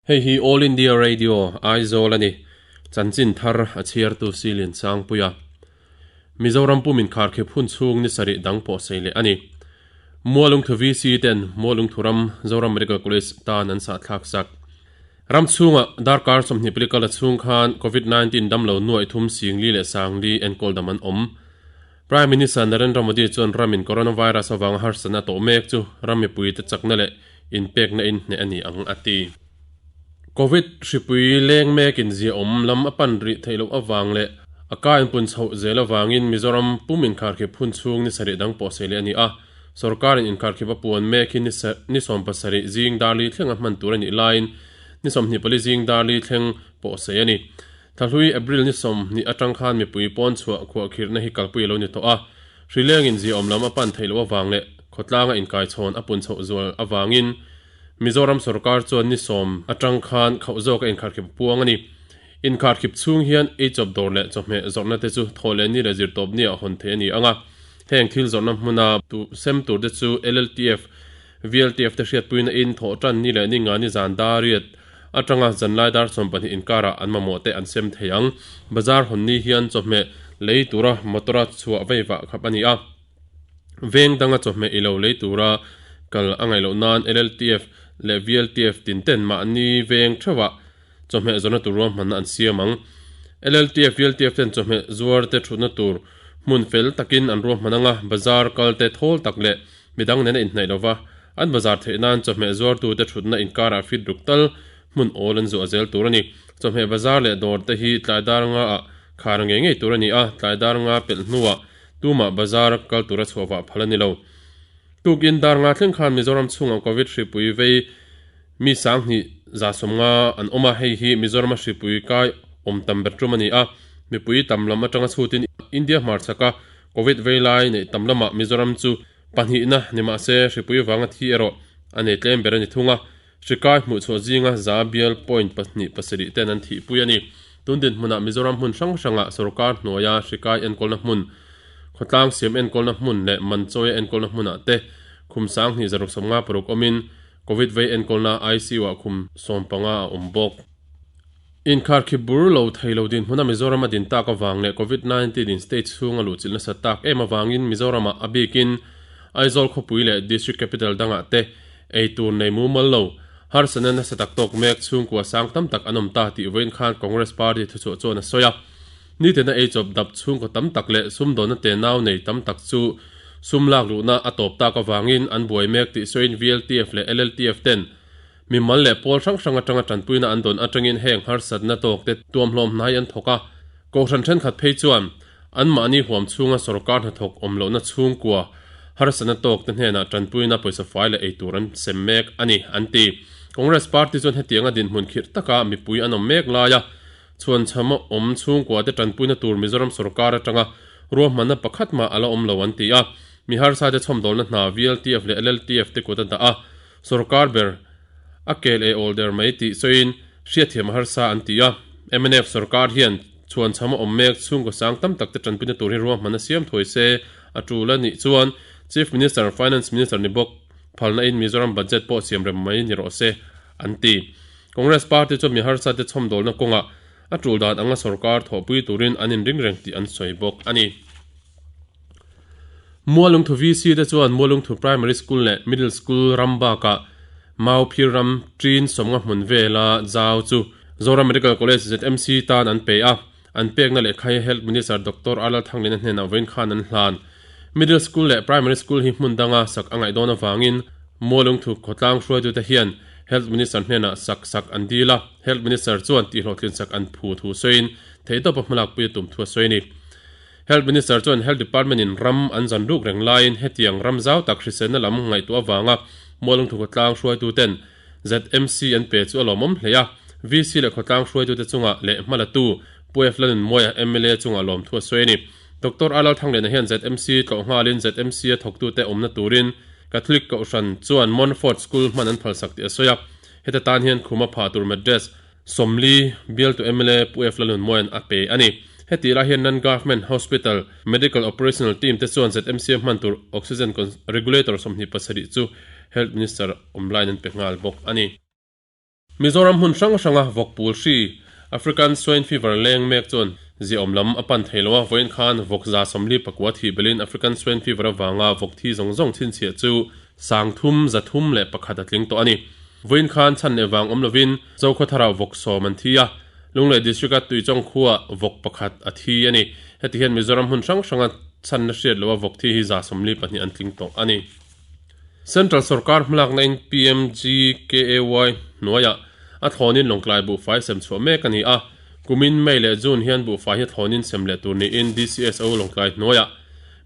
Hei hi All India Radio, Aizawl a ni. Chanchin thar a chhiartu Silian Sangpuia. Mizoram pum inkharkhip hun chhung ni sarih dang pawh sei leh a ni. Mualungthu VC ten Mualungthu ram Zoram Medical College tan an sahthlak sak. Ram chhunga darkar 20 pali kal a chhung khan Covid 19 damlo nuaih thum singli leh sangli enkawl dam an awm. Prime Minister Narendra Modi chuan ramin coronavirus avanga harsatna tawh mek chu ram mipuite chakna leh inpekna in hneh a ni ang a ti. Covid hripui leng mekin ziaawm lam a pan rih theih loh avang leh a ka inpun chhoh zel avangin Mizoram pum inkharkhip hun chhung ni sarih dang pawh sei leh a ni a. Sorkarin inkharkhip a puan mek hi ni 17 zing darli thleng a hman tur a nih laiin ni 24 zing darli thleng pawh sei a ni. Thlahlui April ni 20 atang khan mipui pawn chhuah khuahkhirhna hi kalpui a lo ni tawh a. Hrilengin ziaawm lam a pan theih loh avang leh khawtlanga inkaichhawn a pun chhoh zual avangin Mizoram sorkar chuan ni 10 atang khan khauh zawka inkharkhip a puang a ni. Inkharkhip chhung hian eichawp dawr leh chawhmeh zawrhna te chu thaw leh ni leh zirtawp ni ah hawn theih a ni ang a. Heng thil zawrhna hmuna sem tur te chu LLTF, VLTF te hriatpuina in thawh tan ni leh ni nga ni zan dariat atanga zanlai dar 12 inkarah an mamawh te an sem thei ang. Bazar hawn ni hian chawhmeh lei tura motor-a chhuah vei vah khap a ni a. Veng danga chawhmeh i lo lei tura kal a ngaih loh nan LLTF leh VLTF tin ten mahni veng theuhah chawhmeh zawrhna tur ruahmanna an siam ang. LLTF, VLTF ten chawhmeh zuar te thutna tur hmun fel takin an ruahman ang a, bazar kal te thawl tak leh midang nena inhnaih lova an bazar theih nan chawhmeh zuartute thutna inkarah fit ruk tal hmun awl an zuah zel tur a ni. Chawhmeh bazar leh dawr te hi tlai dar nga ah khar ngei ngei tur a ni a, tlai dar nga pelh hnuah tumah bazar kal tura chhuah vah phal a ni lo. Tukin dar nga thleng khan Mizoram chhungah Covid hripui vei mi 7150 an awm a, hei hi Mizorama hripui kai awm tam ber tum a ni a. Mipui tam lam atanga chhutin India hmarchhaka Covid vei lai neih tam lamah Mizoram chu pahnihna ni mah se hripui vanga thi erawh a nei tlem ber a ni thung a. Hrikai hmuh chhuah zinga za bial point pahnih pasarih ten an thihpui a ni. Tun dinhmunah Mizoram hmun hrang hrangah sorkar hnuaia hrikai enkawlna hmun, khawtlang siam enkawlna hmun leh Manchawia enkawlna hmunah te khum 2656 awmin Covid vei enkawlna ICU-ah khum 15 a awm bawk. Inkharkhip bur lo thei lo dinhmuna Mizoram a din tak avang leh Covid 19 in state chhunga luhchilh nasa tak em avangin Mizoramah a bikin Aizawl khawpui leh district capital dangah te ei tur nei mumal lo harsatna nasa tak tawk mek chhungkua sang tam tak an awm ta tih vawiin khan Congress party thuchhuah chuan a sawi a. Nitena eichawp dap chhungkaw tam tak leh sumdawnna tenau nei tam tak chu sum lak luhna a tawp tak avangin an buai mek tih sawiin VLTF leh LLTF ten Mimal leh pawl hrang hrang atanga tanpuina an dawn atangin heng harsatna tawkte tuamhlawm hnai an thawk a. Kohhran thenkhat phei chuan anmahni huam chhunga sorkar hnathawk awm lohna chhungkua harsatna tawkte hnenah tanpuina pawisa fai leh eitur an sem mek a ni, an ti. Congress party chuan hetianga dinhmun khirh taka mipui an awm mek laia chhuanchham awm chhungkuate tanpuina tur Mizoram sorkar atanga ruahmanna pakhat mah a la awm lo an ti a. Mi harsate chhawmdawlna hna VLTF leh LLTF te kut a dah a. Sorkar ber a kel e awl der mai tih sawiin hriatthiam a harsa an ti a. Mnf sorkar hian chhuanchham a awm mek chhungkaw sang tam tak te tanpuina tur hi ruahman a siam thuai se a tul a nih chuan Chief Minister, Finance Minister ni bawk phalna in Mizoram budget pawh siam rem mai ni rawh se an ti. Congress party chuan mi harsa te chhawmdawlna kawngah a tul dan anga sorkar thawhpui turin an inring reng tih an sawi bawk a ni. Mualungthu VC te chuan Mualungthu Primary School leh Middle School ram bakah Mauphir ram Ṭin sawmnga hmun vela zau chu Zoram Medical College, ZMC, tan an pe a. An pekna lehkha hi Health Minister Doctor R Lalthanglina hnenah vawiin khan an hlan. Middle School leh Primary School hi hmun danga sak a ngaih dawn avangin Mualungthu khawtlang hruaitute hian Health Minister hnenah sak sak an dil a. Health Minister chuan tihhlawhtlin sak an phu thu sawiin theihtawpa hmalakpui a tum thu a sawi a ni. Health Minister chuan Health Department in ram an zan ruk reng laiin hetiang ram zau tak hriselna lam ngaihtuah avanga Mualungthu khawtlang hruaituten ZMC an pe chu a lawmawm hle a. VC leh khawtlang hruaitute chungah leh hmalatu Pu F Lalnunmawia mla chungah lawmthu a sawi a ni. Doctor A Lalthangliana hian ZMC tlawh nghalin ZMC a thawktute awmna turin Catholic Kohhran chuan Montfort School hman an phalsak tih a sawi a. Heta tan hian khuma phah tur mattress 40 bialtu mla Pu F Lalnunmawia'n a pe a ni. Heti lai hian Non-Government Hospital Medical Operational Team te chuan ZMC a hman tur Oxygen Regulator 27 chu Health Minister awm laiin an pe nghal bawk a ni. Mizoram hmun hrang hranga vawk pul hri, African Swine Fever leng mek chuan ziaawm lam a pan thei lo a, vawiin khan vawk 149 thih belhin African Swine Fever avanga vawk thi zawng zawng chhinchhiah chu 331 a tling tawh a ni. Vawiin khan chhan leh vang awm lovin Zokhawtharah vawk sawm an thi a, Lunglei District-a Tuichawng khuaah vawk pakhat a thi a ni. Heti hian Mizoram hmun hrang hranga chhanna hriat loha vawk thi hi 72 an tling tawh a ni. Central sorkar hmalakna in PMGKAY hnuaiah a thlawnin Lawngtlai buhfai sem chhuah mek a ni a, kumin May leh June hian buhfai hi thlawnin sem leh tur niin DCSO Lawngtlai hnuaiah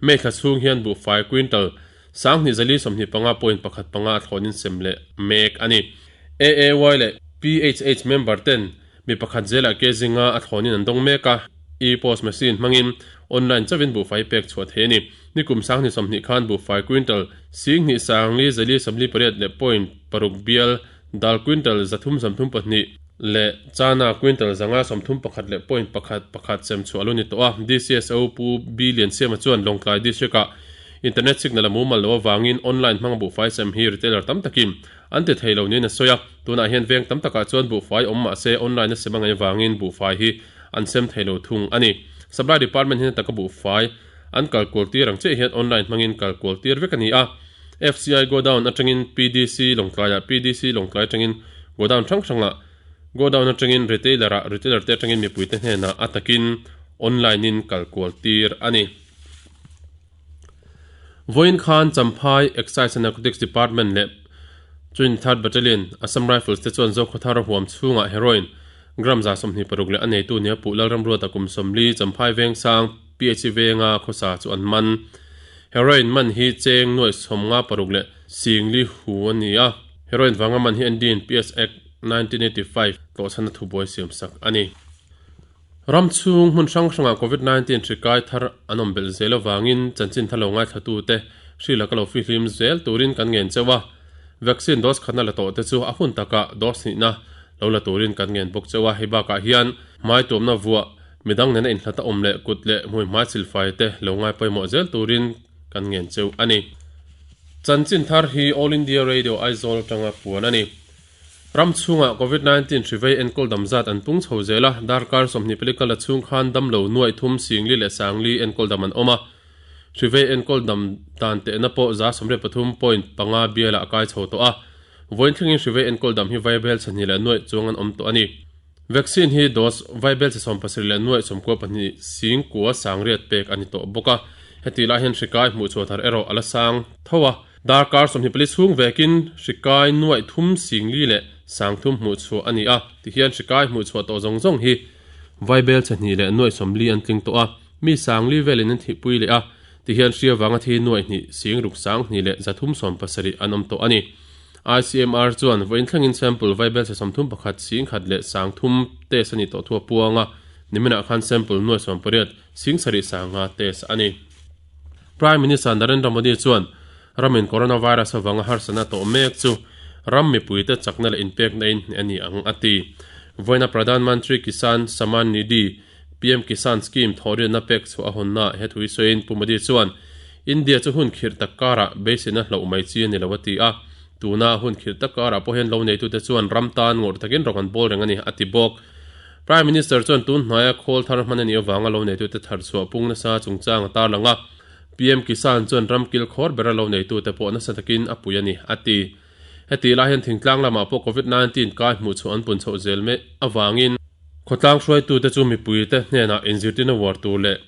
May thla chhung hian buhfai quintal 2425.15 a thlawnin sem leh mek a ni. AAY leh PHH member ten Mi pakhat zelah ke zinga a thlawnin an dawng mek a, e-post machine hmangin online chauhin buhfai pek chhuah thei a ni. Nikum 2020 khan buhfai quintal 2,448.6 bial, dal quintal 332 leh chana quintal 531.11 sem chhuah a lo ni tawh a. DCSO Pu B Liansiama chuan Lawngtlai District-ah internet signal a mumal loh avangin online hmanga buhfai sem hi retailer tam takin An ti thei lo niin a sawi a, tunah hian veng tam takah chuan buhfai awm mah se online a sem a ngaih avangin buhfai hi an sem thei lo thung a ni. Supply Department hian taka buhfai an kal kual tir ang chiah hian online hmangin kal kual tir vek a ni a. FCI Godown atangin PDC Lawngtlaiah, PDC Lawngtlai atangin Godown hrang hrangah, Godown atangin Retailer-ah, Retailer te atangin mipuite hnenah a takin online in kal kual tir a ni. Vawiin khan Champhai Excise and Narcotics Department leh Twin Third Battalion, Assam Rifles te chuan Zokhawthar huam chhungah heroin gram 26 leh a neitu nia Puh Lalramruata kum 40 Champhai Vengsang PHC venga khawsa chu an man. Heroin man hi cheng nuaih 56 leh singli hu a ni a, heroin vanga man hi NDNPS Act 1985 tlawhchhana thubuai siamsak a ni. Ram chhung hmun hrang hrangah Covid 19 hri kai thar an awm belh zel avangin chanchin thar lo ngaithlatute hri laka lo fihlim zel turin kan ngen cheuh a. Vaccine dose khatna la tawhte chu a hun takah dose hnihna lo la turin kan ngen bawk cheuh a. Hei bakah hian hmai tuamna vuah, midang nena inhlat a awm leh kut leh hmui hmai silfai te lo ngai pawimawh zel turin kan ngen cheuh a ni. Chanchin thar hi All India Radio Aizawl atanga puan a ni. Ram chhungah Covid 19 hri vei enkawl dam zat an pung chho zel a, darkar 24 kal a chhung khan damlo nuaih thum singli leh sangli enkawl dam an awm a. Hri vei enkawl dam dan tehna pawh 73.5 bialah a kai chho tawh a. Vawiin thlengin hri vei enkawl dam hi vaibel chhahnih leh nuaih chuang an awm tawh a ni. Vaccine hi dose vaibel chhe 70 leh nuaih 92 sing kua sangriat pek a ni tawh bawk a. Heti lai hian hri kai hmuh chhuah thar erawh a la sang tho a. Darkar 24 chhung vekin hri kai nuaih thum singli leh sangthum hmuh chhuah a ni a, tihian hri kai hmuh chhuah tawh zawng zawng hi vaibel chhe hnih leh nuaih 40 an tling tawh a, mi sangli velin an thihpui leh a, tihian hri avanga thi nuaih hnih sing ruk sang hnih leh 370 an awm tawh a ni. ICMR chuan vawiin thlengin sample vaibel chhe 31 sing khat leh sangthum test a nih tawh thu a puang a, niminah khan sample nuaih 18 sing sarih sanga test a ni. Prime Minister Narendra Modi chuan ramin coronavirus avanga harsatna tawh mek chu ram mipuite chakna leh inpekna in a ni ang a ti. Vawiina Pradhan Mantri Kisan Samman Nidhi, PM Kisan Scheme, thawhriatna pek chhuah a hawnnaah he thu hi sawiin Pu Modi chuan India chu hun khirh tak karah beiseina hloh mai chi a ni lo a ti a. Tuna hun khirh tak karah pawh hian lo neitute chuan ram tan ngawrh takin rawng an bawl reng a ni a ti bawk. Prime Minister chuan tun hnaia khawl thar hman a nih avanga lo neitute thar chhuah pung nasa chungchang a tarlang a, PM Kisan chuan ram kil khawr bera lo neitute pawh nasa takin a pui a ni, a ti. Heti lai hian thingtlang lamah pawh Covid 19 kai hmuh chhuah an pun chhoh zel mek avangin khawtlang hruaitute chu mipuite hnenah inzirtirna uar tur leh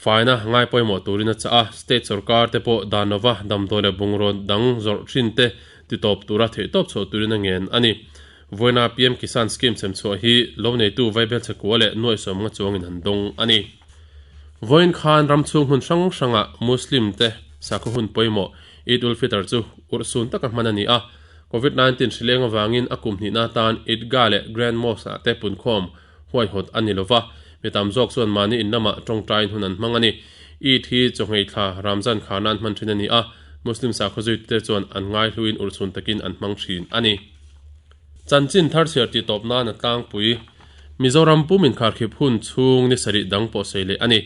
faina ngai pawimawh turin a chah a, state sorkar te pawh dan lova damdawi leh bungraw dang zawrh thin te titawp tura theihtawp chhuah turin a ngen a ni. Vawiina PM Kisan Scheme sem chhuah hi lo neitu vaibel chhe kua leh nuaih 50 chuangin an dawng a ni. Vawiin khan ram chhung hmun hrang hrangah Muslim te sakhaw hun pawimawh Eid ul Fitr chu urhsun taka hman a ni a. Covid 19 hri leng avangin a kum hnihna atan Eidgah leh Grand Mosque ah te punkhawm huaihawt a ni lova, mi tam zawk chuan mahni in lamah tawngtaiin hun an hmang a ni. Eid hi chawngei thla Ramzan kharna an hman thin a ni a, Muslim sakhaw zuitute chuan an ngaihluin urhsun takin an hmang thin a ni. Chanchin thar chhiar tih tawp nan a tlangpui. Mizoram pum inkharkhip hun chhung ni sarih dang pawh sawi leh a ni.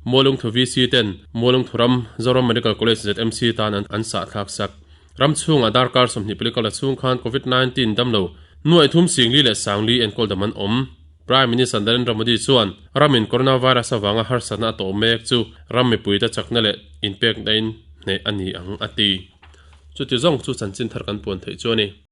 Mualungthu VC ten Mualungthu ram Zoram Medical College ZMC tan an an sah thlak sak. Ram chhungah darkar 24 kal a chhung khan Covid 19 damlo. Nuaih thum singli leh sangli enkawl dam an awm. Prime Minister Narendra Modi chuan ramin coronavirus avanga harsatna a tawh mek chu ram mipuite chakna leh inpekna in hneh a ni ang a ti. Chuti zawng chu chanchin thar kan puan theih chu a ni.